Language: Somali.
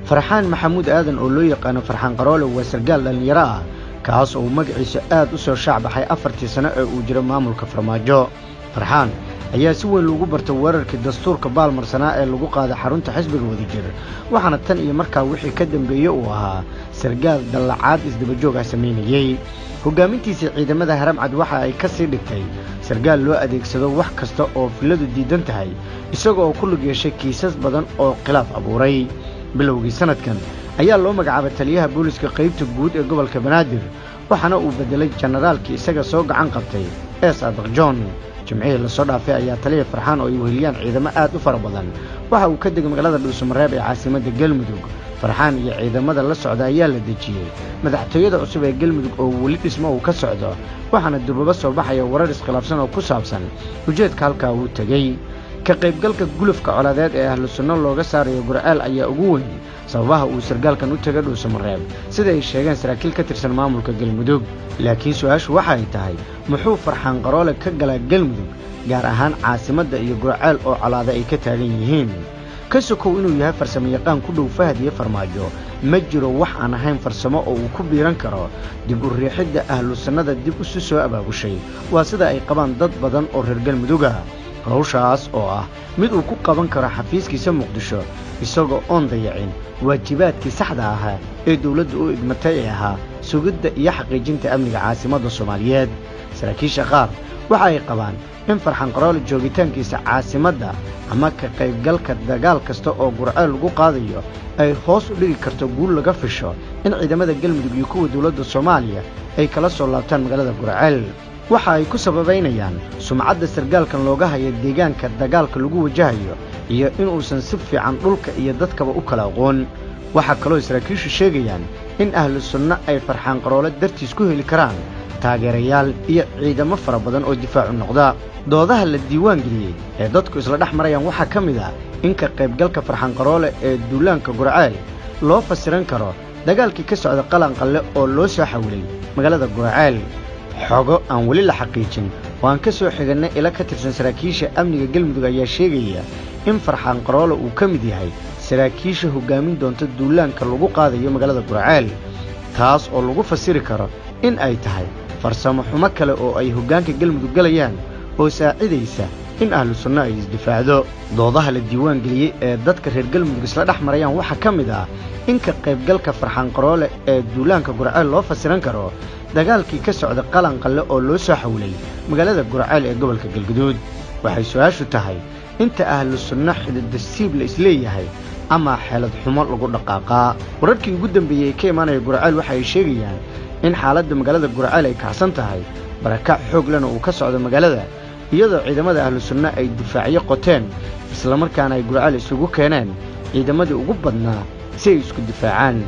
Farxaan Maxamuud Aadan oo loo yaqaano Farxaan Qaroole waa sargaal dhallinyaro ah, kaas oo uu magaciisa aad u soo shaacbaxay 4tii sano ee uu jiro maamulka Farmaajo. Farxaan ayaa si weyn loogu bartay weerarkii dastuurka baalmarsanaa ee lagu qaaday xarunta xisbiga Wadajir, waxaana tan iyo markaa wixii ka dambeeyey uu ahaa sargaal dallacaad isdabajoog ah samaynayey. Hogaamintiisa ciidamada Haramcad waxa ay ka sii dhigtay sargaal loo adeegsado wax kasta oo filadu diidan tahay, isaga oo ku lug yeeshay kiisas badan oo khilaaf abuuray. Bilowgii sanadkan ayaa loo magacaabay taliyaha booliska qaybta guud ee gobolka Banaadir, waxaana uu bedelay jenaraalkii isaga soo gacan qabtay ee Saadiq John. Jimcihii lasoo dhaafay ayaa taliya Farxaan oo ay weheliyaan ciidamo aad u fara badan waxa uu ka degay magaalada Dhuusamareeb ee caasimadda Galmudug. Farxaan iyo ciidamada la socda ayaa la dejiyey madaxtooyada cusub ee Galmudug oo weli dhismo uu ka socdo, waxaana durbaba soo baxaya warar iskhilaafsan oo ku saabsan ujeedka halkaa uu tegey. Ka qaybgalka gulufka colaadeed ee Ahlu Sunno looga saarayo Gurceel ayaa ugu weyn sababaha uu sargaalkan u tegay Dhuusamareeb, sida ay sheegeen saraakiil ka tirsan maamulka Galmudug. Laakiin su-aashu waxa ay tahay, muxuu Farxaan Qaroole ka galaa Galmudug, gaar ahaan caasimadda iyo Gurceel oo colaada ay ka taagan yihiin? Ka sokow inuu yahay farsamo yaqaan ku dhow Fahad iyo Farmaajo, ma jiro wax aan ahayn farsamo oo uu ku biiran karo dib u riixidda Ahlu Sunnada dib isu soo abaabushay, waa sida ay qabaan dad badan oo reer Galmuduga. Hawshaas oo ah mid uu ku qaban karo xafiiskiisa Muqdisho isagoo oon dayacin waajibaadkii saxda ahaa ee dowladda u igmatay ee ahaa sugidda iyo xaqiijinta amniga caasimadda Soomaaliyeed. Saraakiisha qaar waxa ay qabaan in Farxaan Qaroole joogitaankiisa caasimadda ama ka qaybgalka dagaal kasta oo Gurceel lagu qaadayo ay hoos u dhigi karto guul laga fisho in ciidamada Galmudug iyo kuwa dowladda Soomaaliya ay kala soo laabtaan magaalada Gurceel. Waxa ay ku sababaynayaan sumcadda sargaalkan looga hayo deegaanka dagaalka lagu wajahayo iyo inuusan si fiican dhulka iyo dadkaba u kala aqoon. Waxaa kaloo saraakiishu sheegayaan in Ahlu Sunno ay Farxaan Qaroole dartiis ku heli karaan taageerayaal iyo ciidamo fara badan oo difaacu noqda. Doodaha la diiwaan geliyey ee dadku isla dhex marayaan waxaa ka mid ah in ka qaybgalka Farxaan Qaroole ee duulaanka Gurceel loo fasiran karo dagaalkii ka socda Qalanqalle oo loo soo xawilay magaalada Gurceel. Xogo aan weli la xaqiijin oo aan ka soo xigannay ilo ka tirsan saraakiisha amniga Galmudug ayaa sheegaya in Farxaan Qaroole uu ka mid yahay saraakiisha hoggaamin doonta duulaanka lagu qaadayo magaalada Gurceel, taas oo lagu fasiri karo in ay tahay farsamo xumo kale oo ay hoggaanka Galmudug galayaan oo saacidaysa in Ahlu Sunno ay isdifaacdo. Doodaha la diiwaan geliyey ee dadka reer Galmudug isla dhex marayaan waxaa ka mid ah in ka qaybgalka Farxaan Qaroole ee duulaanka Gurceel loo fasiran karo dagaalkii ka socda Qalanqalle oo loo soo xawilay magaalada Gurceel ee gobolka Galguduud. Waxay su-aashu tahay, inta Ahlu Sunno xididasiib la isleeyahay ama xeelad xumo lagu dhaqaaqaa? Wararkii ugu dambeeyey ee ka imaanaya Gurceel waxa ay sheegayaan in xaaladda magaalada Gurceel ay kacsan tahay, barakac xoog lena uu ka socdo magaalada, iyadoo ciidamada Ahlu Sunno ay difaacyo qoteen islamarkaana ay Gurceel isugu keeneen ciidamadii ugu badnaa si ay isku difaacaan.